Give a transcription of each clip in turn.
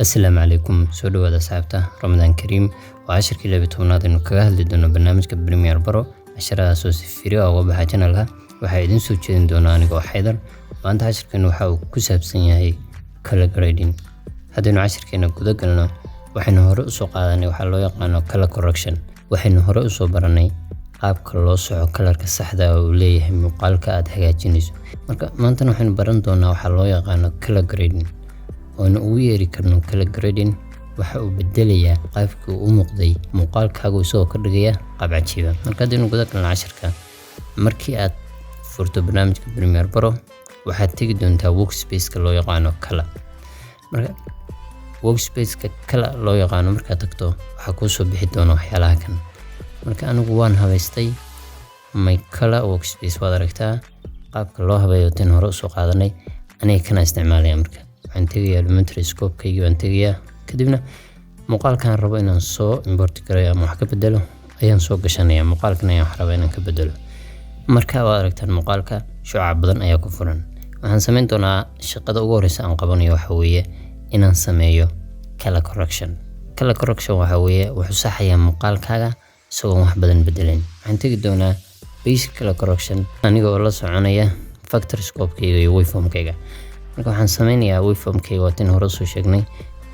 Asalaamu calaykum, soo dhawaada asxaabta. Ramadaan Kariim. Waa cashirkii 12aad aynu kaga hadli doono barnaamijka Premiere Pro. Casharadaas oo si free ah uga baxa channelka waxaa idin soo jeedin doona anigoo Xaydar. Maanta cashirkeenu waxa uu ku saabsan yahay color grading. Haddaynu cashirkeena guda galno, waxaynu hore usoo qaadanay waxaa loo yaqaano color correction. Waxaynu hore usoo baranay qaabka loo soco colorka saxda ah uu leeyahay muuqaalka aad hagaajinayso. Marka maantana waxaynu baran doonaa waxaa loo yaqaano color grading, oonu ugu yeeri karno color grading. Waxa uu bedelayaa qaabkii uu u muuqday muuqaalkaagu, isagoo ka dhigaya qaab cajiiba. Marka haddaynu guda galno cashirka, markii aad furto barnaamijka Premiere Pro, waxaad tegi doontaa workspace-ka loo yaqaano color. Marka workspace-ka color loo yaqaano markaad tagto, waxaa kuu soo bixi doona waxyaalaha kan. Marka anigu waan habaystay my color workspace. Waad aragtaa qaabka loo habeeyo, tan hore usoo qaadanay. Aniga kana isticmaalaya. Marka waxaan tegayaa Lumetri scope-kaygii baan tegayaa, kadibna muuqaalkan rabo inaan soo import gareeyo ama wax ka bedelo ayaan soo gashanaya. Muuqaalkan ayaan wax rabaa inaan ka bedelo. Marka waad aragtaan, muuqaalka shucac badan ayaa ku furan. Waxaan samayn doonaa, shaqada ugu horeysa aan qabanayo waxa weeye inaan sameeyo color correction. Color correction waxa weeye wuxuu saxayaa muuqaalkaaga isagoon wax badan bedelayn. Waxaan tegi doonaa basic color correction, aniga oo la soconaya vectorscope-kayga iyo waveform-kayga. Marka waxaan sameynayaa, waveform-kayga waa tin hore usoo sheegnay,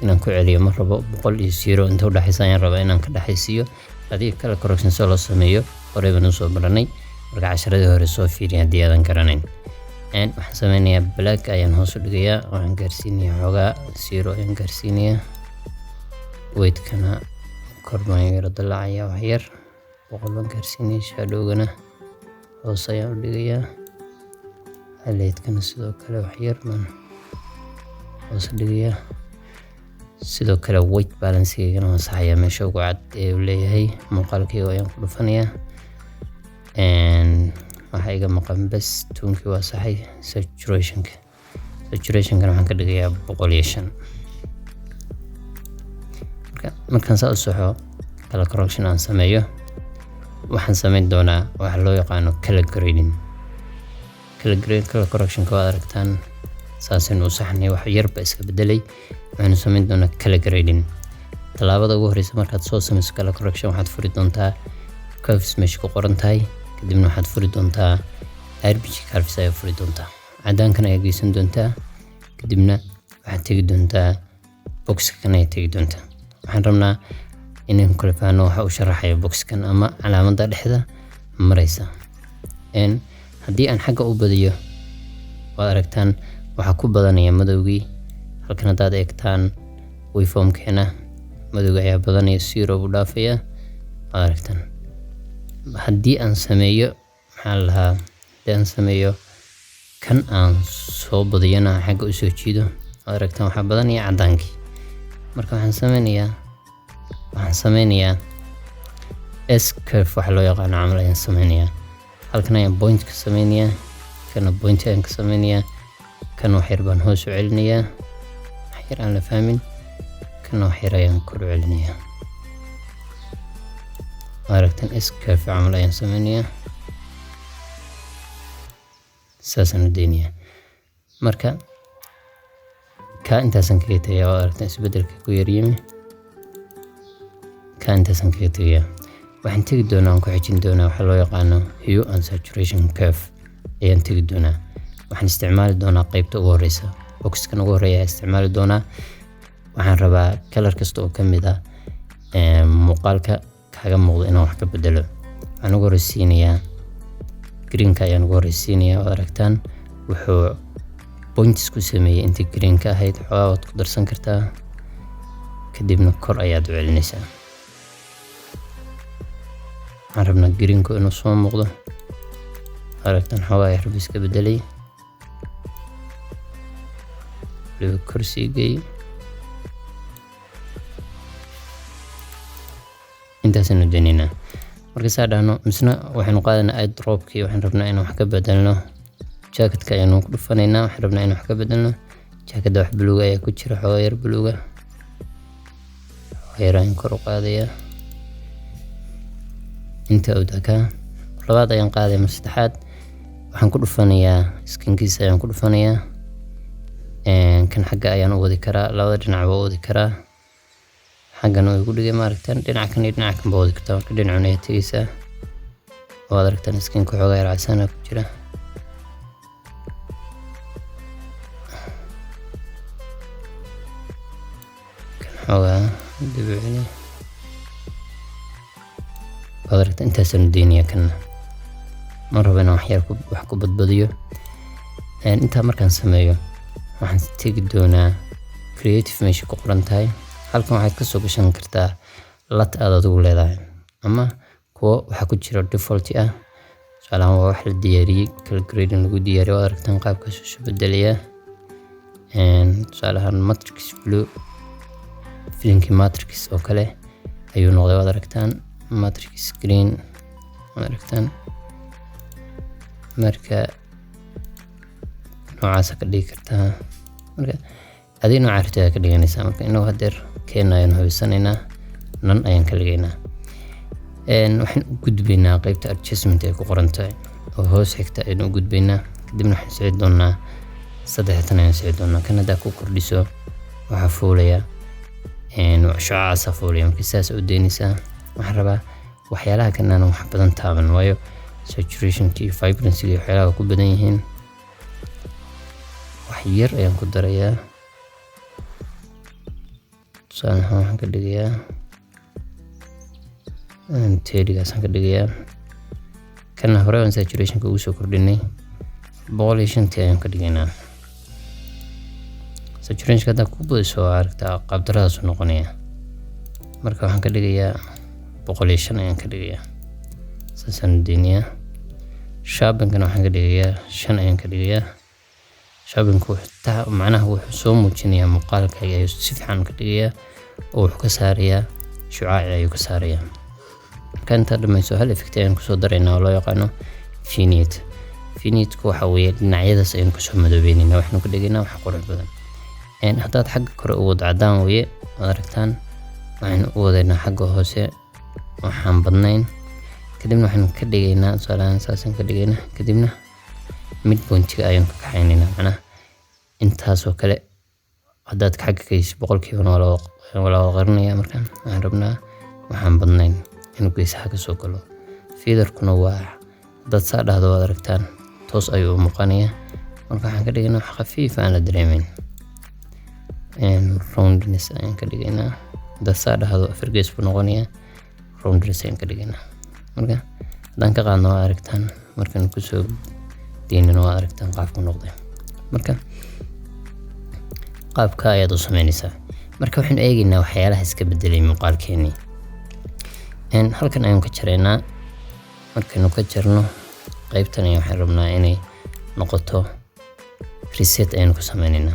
inaan ku celiyo ma rabo. 100 iyo 0 inta udhexaysa ayaan rabaa inaan ka dhexaysiiyo. Adiga color correction soo loo sameeyo horey baan usoo baranay, marka casharadii hore soo fiiri haddii aadan garanayn. Waxaan sameynayaa, black ayaan hoos u dhigayaa, waxaan gaarsiinayaa xoogaa, 0 ayaan gaarsiinayaa. Whitekana kor baan yara dalacayaa, wax yar, 100 baan gaarsiinaya. Shadowgana hoos ayaan u dhigayaa. Highlightkana sidoo kale wax yar baan hoos u dhigayaa. Sidoo kale white balancegaygana waan saxayaa. Meesha ugu cad ee uu leeyahay muuqaalkayga ayaan ku dhufanayaa. Waxaa iga maqan bes tonekii waa saxay. Saturationkana waxaan ka dhigayaa 105. Marka markaan saa u saxo, color correction aan sameeyo, waxaan sameyn doonaa waxa loo yaqaano color grading. Color grading, color correctionka waad aragtaan, saasaynu u saxnay, wax yarba iska bedelay. Waxaynu sameyn doonaa color grading. Tallaabada ugu horeysa markaad soo sameyso color correction, waxaad furi doontaa curves meesha ku qoran tahay, kadibna waxaad furi doontaa RGB curves ayaa furi doontaa. Cadaankan ayaa geysan doontaa, kadibna waxaad tegi doontaa boxka kan ayaa tegi doontaa. Waxaan rabnaa inaan kala fahanno waxa uu sharaxayo boxkan ama calaamadda dhexda maraysa. Haddii aan xagga u badiyo, waad aragtaan, waxaa ku badanaya madowgii. Halkan haddaad eegtaan waveformkeena, madowga ayaa badanaya, 0 buu dhaafaya, waad aragtaan. Haddii aan sameeyo, maxaa la dhahaa, haddii aan sameeyo kan aan soo badiyana, xagga usoo jiido, waad aragtaan, waxaa badanaya cadaankii. Marka waxaan sameynayaa S curve waxa loo yaqaano camal ayaan sameynayaa. Halkan ayaan point ka sameynayaa, kana point ayaan ka sameynayaa, kan wax yar baan hoos u celinayaa, wax yar aan la fahmin, kana wax yar ayaan kor u celinayaa. Waad aragtaan, S curve camal ayaan sameynayaa, saasaan u daynayaa. Marka kaa intaasaan kaga tegayaa. Waad aragtaan isbedelka ku yar yimi. Kaa intaasaan kaga tegayaa. Waxaan tegi doonaa, aan ku xijin doonaa waxa loo yaqaano hue and saturation curve ayaan tegi doonaa. Waxaan isticmaali doonaa qaybta ugu horeysa, boxkan ugu horeeya ayaa isticmaali doonaa. Waxaan rabaa color kasta oo ka mid ah muuqaalka kaaga muuqdo inaan wax ka bedelo. Waxaan ugu horeysiinayaa greenka ayaan ugu horeysiinayaa. Waad aragtaan, wuxuu points ku sameeyey intii greenka ahayd. Xoogaa waad ku darsan kartaa, kadibna kor ayaad u celinaysaa. Waxaan rabnaa greenku inuu soo muuqdo. Aragtaan, xoogaa yar buu iska bedelay, waliba kor sii geey. Intaasaynu daynaynaa. Marka saa dhahno, misna waxaynu qaadanaa eyedropkii. Waxaan rabnaa inaan wax ka bedelno jacketka, ayaanu ku dhufanaynaa. Waxaan rabnaa inaan wax ka bedelno jaakada. Wax buluuga ayaa ku jira, xoogaa yar buluuga, xoogaa yar ayaan kor u qaadayaa. Inta u dakaa labaad ayaan qaadaya. Mar saddexaad waxaan ku dhufanayaa skinkiisa ayaan ku dhufanayaa. Kan xagga ayaan u wadi karaa, labada dhinac baa u wadi karaa. Xaggan oo igu dhigay, maaragtaan, dhinac kan iyo dhinac kan baa wadi kartaa. Marka dhinacun ayaad tegeysaa. Waad aragtaan, skinka xoogaa yar casaan ku jira. Kan xoogaa dib u celi. Waad aragtaan, intaasaan u deynayaa. Kanna ma rabo inaan wax yar wax ku badbadiyo. Intaa markaan sameeyo, waxaan tegi doonaa creative meesha ku qoran tahay. Halkan waxaad kasoo gashan kartaa LUT aad adigu leedahay ama kuwo waxaa ku jira default ah. Tusaale ahaan, waa wax la diyaariyey, color grading lagu diyaariyey. Waad aragtaan qaabkaas isu bedelayaa. Tusaale ahaan, Matrix Blue, filimkii Matrix oo kale ayuu noqday. Waad aragtaan, Matrix Green, waad aragtaan. Marka noocaasa ka dhigi kartaa. Marka adiga nooca rabtid ka dhiganaysaa. Marka inagu hadeer keena ayaan hubisanaynaa, none ayaan ka dhigaynaa. Waxaan u gudbaynaa qaybta adjustment ay ku qoran tahay oo hoos xigta ayaan u gudbaynaa. Kadibna waxaan socon doonaa saddexdan ayaan socon doonaa. Kan haddaa ku kordhiso, waxaa fuulaya shucacaasa fuulaya. Marka sidaas u daynaysaa. Waxaan rabaa waxyaalaha kan aanan wax badan taaban, waayo saturationka iyo vibrancy iyo waxyaalaha ku badan yihiin. Wax yar ayaan ku darayaa. Tusaale ahaan, waxaan ka dhigayaa 30-gaasaan ka dhigayaa. Kana hore aan saturationka ugu soo kordhinay, 105-tii ayaan ka dhigaynaa. Saturationka haddaa ku badiso, waa aragtaa, qaabdaradaasuu noqonaya. Marka waxaan ka dhigayaa 105 ayaan ka dhigayaa, saasaan u deynayaa. Sharpenkana waxaan ka dhigayaa 5 ayaan ka dhigayaa. Sharpenku wuxuu macnaha wuxuu soo muujinayaa muuqaalkaaga ayuu si fiican ka dhigayaa oo wuxuu ka saarayaa shucaaci ayuu ka saarayaa. Marka intaa dhamayso, hal effect ayaan kusoo daraynaa oo loo yaqaano vignette. Vignette-ku waxa weeye dhinacyadaas ayaynu kasoo madoobeynayna, waxaynu ka dhigaynaa wax qurux badan. Haddaad xagga kore u wado, caddaan weeye, waad aragtaan. Waxaynu u wadaynaa xagga hoose waxaan badnayn. Kadibna waxaynu ka dhigaynaa, tusaale ahaan, saasaan ka dhigaynaa. Kadibna midpointiga ayaan ka kaxaynaynaa, macnaha intaasoo kale haddaad xagga ka geyso, boqolkiiba waa la wada qarinayaa. Marka waxaan rabnaa waxaan badnayn inuu geesaha ka soo galo. Featherkuna waa haddaad saa dhahdo, waad aragtaan, toos ayuu u muuqanayaa. Marka waxaan ka dhigaynaa wax khafiif aan la dareemeyn. Roundness ayaan ka dhigaynaa. Haddaad saa dhahdo, afar gees buu noqonayaa. Roundness ayaan ka dhigaynaa. Marka haddaan ka qaadno, waa aragtaan. Markaan kusoo deynino, waa aragtaan qaabku noqday. Marka qaabka ayaad u sameynaysaa. Marka waxaynu eegaynaa waxyaalaha iska bedelay muuqaalkeenii. Halkan ayaan ka jaraynaa. Markaynu ka jarno qaybtan, ayaan waxaan rabnaa inay noqoto reset ayaynu ku sameynaynaa.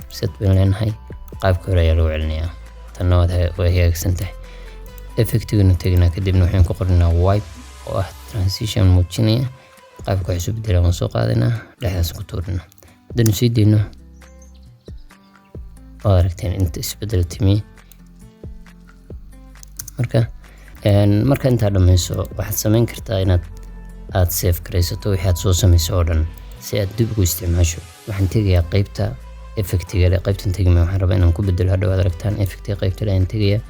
Reset baynu leenahay, qaabka hore ayaa lagu celinayaa. Tanna way hagaagsan tahay. Effectiganu teginaa, kadibna waxaynu ku qoranaa wipe oo ah transition muujinaya qaabka wax isu bedelaan. Waan soo qaadaynaa, dhexdaas ku tuurinaa. Haddaynu sii deyno, waad aragteen inta isbedel timi. Marka intaa dhammayso, waxaad samayn kartaa inaad aad save garaysato wixii aad soo samaysay oo dhan si aad dib ugu isticmaasho. Waxaan tegayaa qaybta effectiga leh. Qaybtan tegima, waxaan rabaa inaan ku bedelo hadhow aad aragtaan effectiga qaybta leh ayaan tegayaa.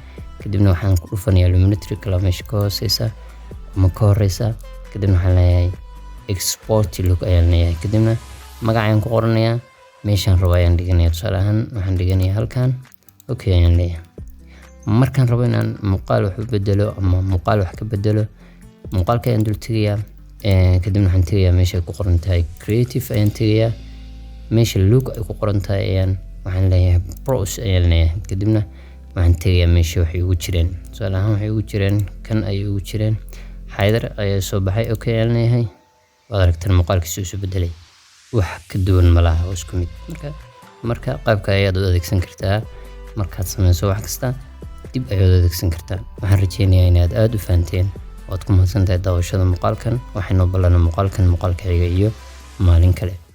Kadibna waxaan ku dhufanayaa Lumetri Color meesha ka hooseysa ama ka horeysa. Kadibna waxaan leeyahay export look ayaan leeyahay. Kadibna magac ayaan ku qoranayaa, meeshaan rabo ayaan dhiganaya. Tusaale ahaan, waxaan dhiganayaa halkan. Okay ayaan leeyahay. Markaan rabo inaan muuqaal wax u bedelo ama muuqaal wax ka bedelo, muuqaalka ayaan dul tegayaa. Kadibna waxaan tegayaa meesha ay ku qoran tahay creative ayaan tegayaa. Meesha look ay ku qoran tahay ayaan waxaan leeyahay browse ayaan leeyahay. Kadibna waxaan tegayaa meesha waxay ugu jireen. Tusaale ahaan, waxay ugu jireen kan ayay ugu jireen. Xaydar ayaa soo baxay. Okay ayaan leeyahay. Waad aragtaan muuqaalkiisa isu bedelay, wax ka duwan ma laha, waa isku mid. Marka qaabka ayaad u adeegsan kartaa. Markaad sameyso wax kasta, dib ayaad u adeegsan kartaa. Waxaan rajeynayaa inaad aada u fahanteen. Waad ku mahadsantahay daawashada muuqaalkan. Waxaynu ballanaa muuqaalkan muuqaalka xiga iyo maalin kale.